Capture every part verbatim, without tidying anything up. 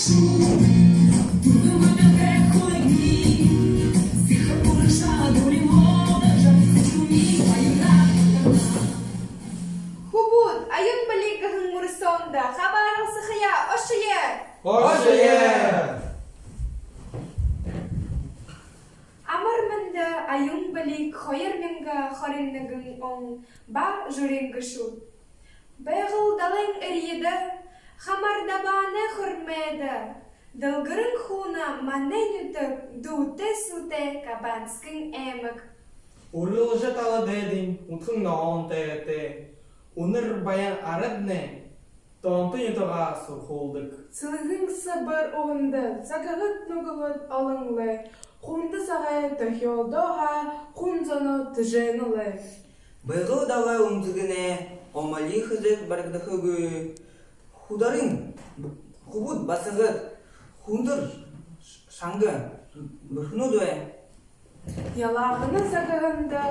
Хүбүүд, «Аюун бэлиг» гэһэн мүрысөөндэ хабаадалсахаяа ошоё! Ошоё! Амар мэндэ, «Аюун бэлиг» хоёр мянга хорин нэгэн он ба жюриин гэшүүд. Байгал далайн эрьедэ, Хамар Дабаанай хормойдо дэлгэрэн хууна манай нютаг, дуутай суутай Кабанскын аймаг. Үргэлжэ тала дээдын үдхэн ногоон тайгатай, үнэр баян араднай тоонто нютагаа сурхуулдаг. Сэлгэн сэбэр уһанда загаһад нүгэлэд олон лэ, хүндэ сагай тохёолдоһоо хүн зоноо тэжээнэ лэ. Байгал далай үнсэгэнэй омали хэзээш барагдахагүй. Хүдэрэн, хүбүүд, басагад, хүндэр шанга бэрхэнүүд бай. Ялаагана загаһанда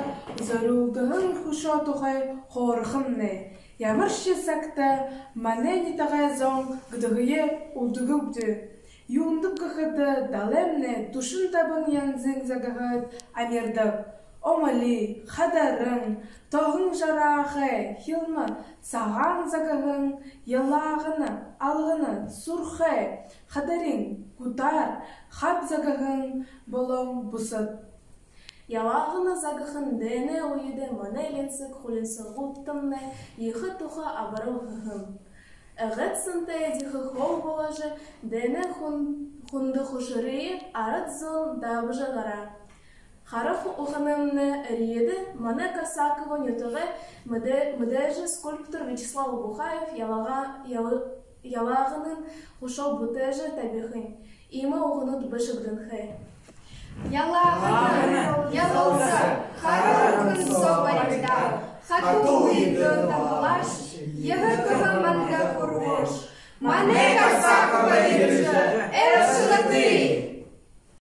зорюулдаһан хүшөө тухай хөөрхэмнай. Ямаршье сагта манай нютагай зон гэдэһые үлдэхэбди. Юундэб гэхэдэ, далаймнай дүшэн табан янзын загаһад амардаг. Омали, хадаран, тоһон жараахай, хилмэ, сагаан загаһан, ялаагана, алгана, суурхай, хадарин, гутаар, хаб загаһан болон бусад. Ялаагана загаһан дайнай үедэ манай элинсэг хулинсагуудтамнай ехэ туһа абарал хэһэн. Эгээд сэнтэй эдихэ хоол боложо, дайнай хүн-, хүндэ хүшэрые арад зон дабажа гараа. Хара ху-, ухаанаймнай эрьедэ манай Корсаково нютагай мэдэ-, мэдээжэ скульптор Вячеслав Бухаев ялага-, яла-, ялааганын хүшөө бүтээжэ табихань. Иимэ үгэнүүд бэшэгдэнхэй. Ялаагана, ялалза, хара үгэн соо баригдаа, хатуу үедөө табалааш, ехэ туһа манда хүргөөш. Манай Корсаково эдижэ, элшэлэгты!